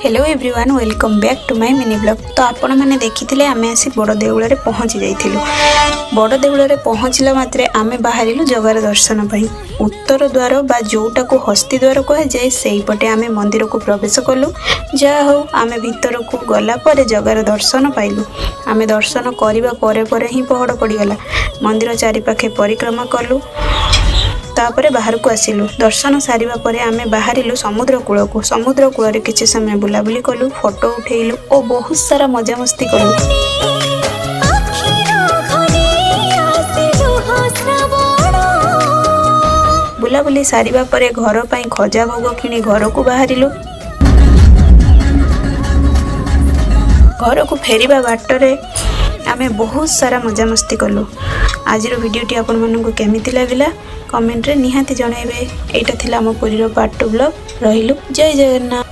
Hello everyone, welcome back to my mini vlog. ତ ଆପଣମାନେ ଦେଖିଥିଲେ, ଆମେ ଆସି ବଡ଼ ଦେଉଳରେ ପହଞ୍ଚି ଯାଇଥିଲୁ। ବଡ଼ ଦେଉଳରେ ପହଞ୍ଚିଲା ମାତ୍ରେ ଆମେ ବାହାରିଲୁ ଜଗାର ଦର୍ଶନ ପାଇଁ। ଉତ୍ତର ଦ୍ୱାର ବା ଯେଉଁଟାକୁ ହସ୍ତି ଦ୍ୱାର କୁହାଯାଏ, ସେଇପଟେ ଆମେ ମନ୍ଦିରକୁ ପ୍ରବେଶ କଲୁ। ଯାହା ହଉ, ଆମେ ଭିତରକୁ ଗଲା ପରେ ଜଗାର ଦର୍ଶନ ପାଇଲୁ। ଆମେ ଦର୍ଶନ କରିବା ପରେ ପରେ ହିଁ ପହଡ଼ ପଡ଼ିଗଲା। ମନ୍ଦିର ଚାରିପାଖେ ପରିକ୍ରମା କଲୁ, ତାପରେ ବାହାରକୁ ଆସିଲୁ। ଦର୍ଶନ ସାରିବା ପରେ ଆମେ ବାହାରିଲୁ ସମୁଦ୍ର କୂଳକୁ। ସମୁଦ୍ର କୂଳରେ କିଛି ସମୟ ବୁଲାବୁଲି କଲୁ, ଫଟୋ ଉଠେଇଲୁ ଓ ବହୁତ ସାରା ମଜାମସ୍ତି କଲୁ। ଆଖିର ଘନେ ଆସେ ଲୁହ ଶ୍ରାବଣ। ବୁଲାବୁଲି ସାରିବା ପରେ ଘର ପାଇଁ ଖଜା ଭୋଗ କିଣି ଘରକୁ ବାହାରିଲୁ। ଘରକୁ ଫେରିବା ବାଟରେ ଆମେ ବହୁତ ସାରା ମଜାମସ୍ତି କଲୁ। ଆଜିର ଭିଡ଼ିଓଟି ଆପଣମାନଙ୍କୁ କେମିତି ଲାଗିଲା, କମେଣ୍ଟରେ ନିହାତି ଜଣାଇବେ। ଏଇଟା ଥିଲା ଆମ ପୁରୀର ପାର୍ଟ 2 ବ୍ଲଗ୍। ରହିଲୁ, ଜୟ ଜଗନ୍ନାଥ।